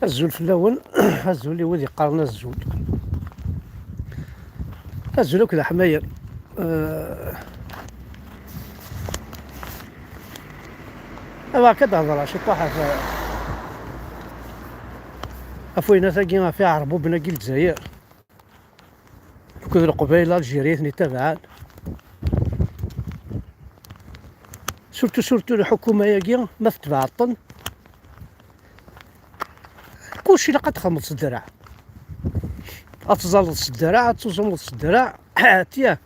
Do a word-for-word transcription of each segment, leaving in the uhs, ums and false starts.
Azul fell-awen, azul i wid yeqqaren azul. Azul akk d aḥmayan. Eh, Awa akka d-hedreɣ ciṭuḥ ɣef, ɣef wayen-agi, ɣef iɛerbuben-agi n Lezzayer. Akked Leqbayel Algérie i ten-itabaɛen. Surtout, surtout lḥukuma-agi, ma tetbeɛeḍ-ten, kullec ilaq ad txedmeḍ s ddreɛ. Ad tẓalleḍ s ddreɛ, ad tuẓumeḍ s ddreɛ, tiya,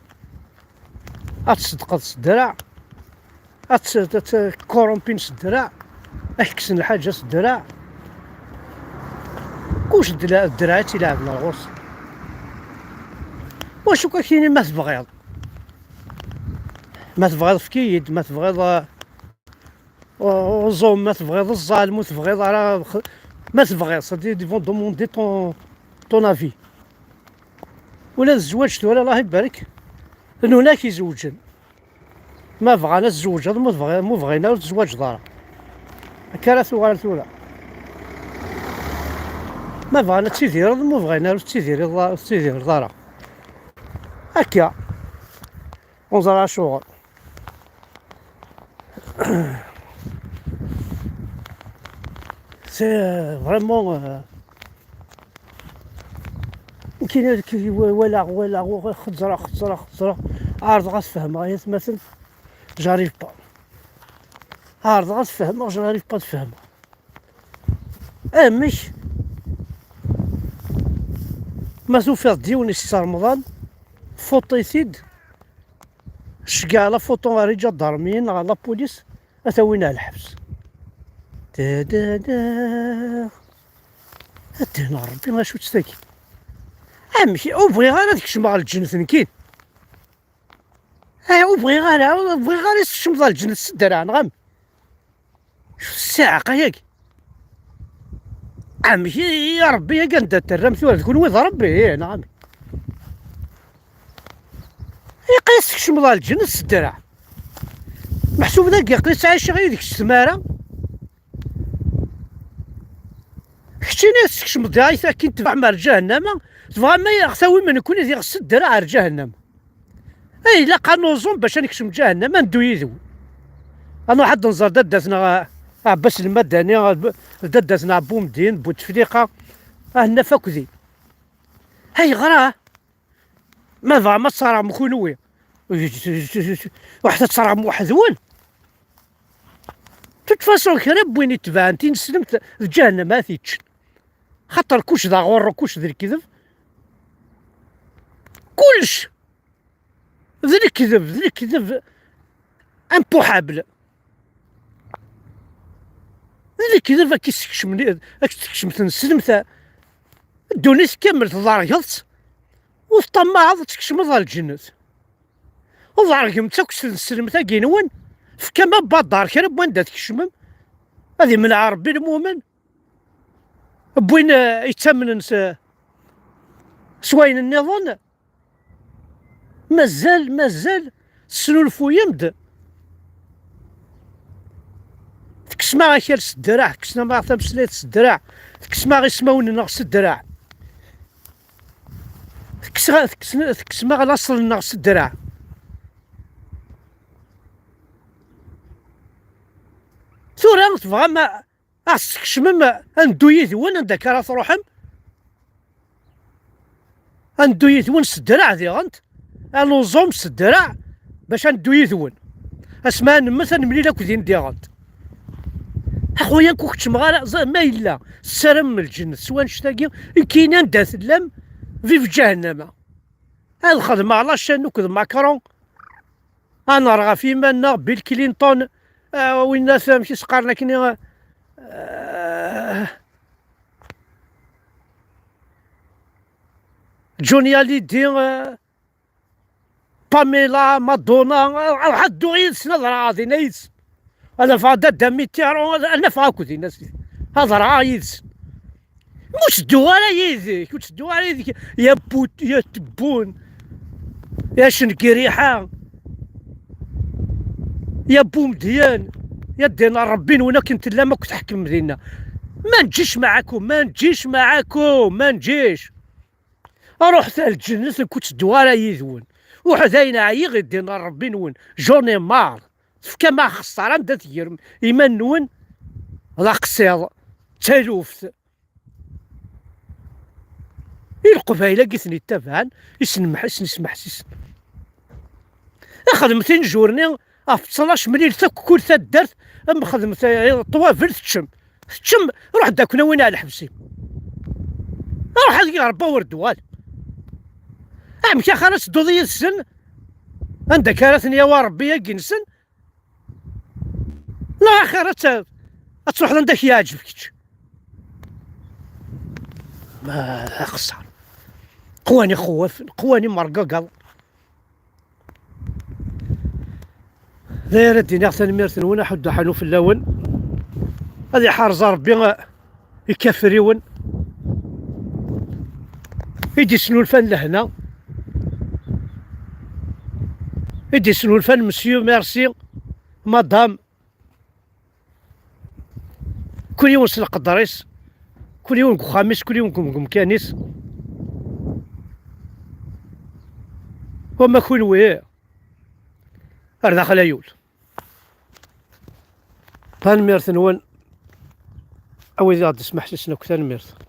ad tṣeddqeḍ s ddreɛ, ad tt-, ad tt-, kurumpin s ddreɛ, ad k-kksen lḥaǧa s ddreɛ. Kullec d la-, ddreɛ i tt-ileɛben ar ɣur-s. Wacu akka kini ma tebɣiḍ? Ma tebɣiḍ efk-iyi-d, ma tebɣiḍ, uh, uẓum, ma tebɣiḍ ẓẓalem, ur tebɣiḍ ara, ma tebɣiḍ, c'est-à-dire, ils vont demander ton, ton avis. Ula d zzwaǧ tura, Allah ibarek, d nunak izewǧen. Ma bɣan ad tzewǧeḍ, ma bɣi-, ma bɣin ara ur tzewǧeḍ ara. Akka ara tuɣal tura. Ma bɣan ad tidireḍ, ma bɣin ara ur tettidireḍ, ur tettidireḍ ara. Akka. Ur ẓriɣ acuɣer. C'est, euh, vraiment, euh, nekkini, nekkini walaɣ, walaɣ, xeẓẓreɣ, xeẓẓreɣ, xeẓẓreɣ. Ɛerḍeɣ ad fehmeɣ ay atmaten. J'arrive pas. Ɛerḍeɣ ad fehmeɣ, j'arrive pas ad fehmeɣ. Amek ma tufiḍ-d yiwen isett Remḍan, foṭ-it-id, ceggeɛ la photo ɣer iǧadarmiyen neɣ la police, ad t-awin ar lḥebs. Da, da, da. Ad d-hneɣ Rebbi, acu-tt tagi? Amek? Ur bɣiɣ ara ad kecmeɣ ɣer lǧennet nekkin. Ay, ur bɣiɣ ara, ur bɣiɣ ara ad tkecmeḍ ɣer lǧennet s ddreɛ, neɣ amek? Ssiɛqa-yagi. Amek i, i Ṛebbi-yagi anda terram tura? D kunwi d Ṛebbi, ih, neɣ amek? Iqis tkecmeḍ ɣer lǧennet s ddreɛ. Meḥsub dagi iqis ɛiceɣ yid-k s tmara. Keččini tkecmeḍ di ayt akin tebɛem ar ǧahennama, tebɣam ma aɣ-tawim nekkni diɣ s ddreɛ ar ǧahennama. Ay, ilaq ad nuẓum bac ad nekcem ǧahennama, ad neddu yid-wen. Ad nruḥ ad nẓer dadda-tneɣ, eh, Ɛebbas Lmadani, eh, dadda-tneɣ Bumdin, Butefliqa, ah, Nna Fakdi. Ayɣer, ah? Ma tebɣam ad tt-terɣem kunwi, ruḥet ad tt-terɣem weḥd-wen. De toute façon, kra n win itebɛen tineslemt d ǧahennama ad t-iččen. Xaṭer kullec d aɣurru, kullec d lekdeb. Kullec d lekdeb, d lekdeb impuḥabel. D lekdeb ad k-issekcmen, ad k-tessekcem tneslemt. Ddunit kamel tḍergeḍ-tt, ur teṭṭamaɛeḍ ad tkecmeḍ ɣer lǧennet. Ḍergem-tt akk s tneslemt-agi-nwen, fkem abadar kra n wanda tkecmem, ad imneɛ Ṛebbi lmumen. Wwin, eh, yettamnen s, s wayen nniḍen. Mazal, mazal tesnulfuyem-d. Tekksem-aɣ akal s ddreɛ, tekksem-aɣ tameslayt s ddreɛ, tekksem-aɣ ismawen-nneɣ s ddreɛ, tekkes-, tekkes-, tekksem-aɣ laṣel-nneɣ s ddreɛ. Tura tebɣam a, a ɣ-tessekcmem, ad neddu yid-wen anda akka ara truḥem? Ad neddu yid-wen s ddreɛ diɣen, ad nuẓum s ddreɛ bac ad neddu yid-wen. Asmi ad nemmet ad nemlil akk din diɣen. Axuya, ur keččmeɣ ara, ẓ-, ma yella tessaramem lǧennet s wannect-agi, ikkini anda tellam, vive ǧahennama. Ad xedmeɣ la chaîne akked Macron, ad nerr ɣef yiman-nneɣ, Bill Clinton, ah, winna t-, amek i s-qqaren akkenni, ah, Johnny Hallyday, eh, Pamela, Madonna, eh, ruḥ ad dduɣ yid-sen ad raɣeɣ dinna yid-sen. Ad afeɣ Dada Mitterrand, ad, ad nafeɣ akk dinna s-, ad raɣeɣ yid-sen. Ur ttedduɣ ara yid-k, ur ttedduɣ ara yid-k, ya Put-, ya Tebbun, ya Cengiriḥa, ya Bumedyen, ya ddin n Ṛebbi-nwen akken tellam akk tḥekmem dinna. ما نجيش معاكم، ما نجيش معاكم، ما نجيش. Ruḥet ar lǧennet, nekk ur ttedduɣ ara yid-wen. Ruḥet, ayen ɛyiɣ i ddin n Ṛebbi-nwen. J'en ai marre. Tefkam axeṣṣar anda tegrem iman-nwen d aqṣiḍ, d taluft. I Leqbayel-agi i ten-ittabaɛen, i sen-, i sen-ismeḥsisen. Xedmet injur-nni ɣef ttnac, mlilet akk kul taddart, am xedmet, eh, ṭwabel, teččem. Teččem, ruḥ-d ad ken-awin ar lḥebs-im. Ruḥ ad ɣer Rebbi ur d-uɣal. Amek axir ad tedduḍ yid-sen? Anda akka ara ten-yawi Rebbi agi-nsen? Neɣ axir ad t-, ad truḥeḍ anda k-yeɛǧeb kečč. Ma d axeṣṣar. Qwan ixewwafen, qwan imergagaḍ. D aya ara d-iniɣ, tanemmirt-nwen, aḥuddu ḥanu fell-awen. Ad iḥerz Ṛebbi ikafriwen. I d-isnulfan lehna. I d-isnulfan monsieur, merci, madame. Kul yiwen s leqder-is, kul yiwen deg uxxam-is, kul yiwen deg umkan-is. Wama kunwi, ar daxel ay ul. Tanemmirt-nwen, a wid i ɣ-d-ismeḥsisen akk, tanemmirt.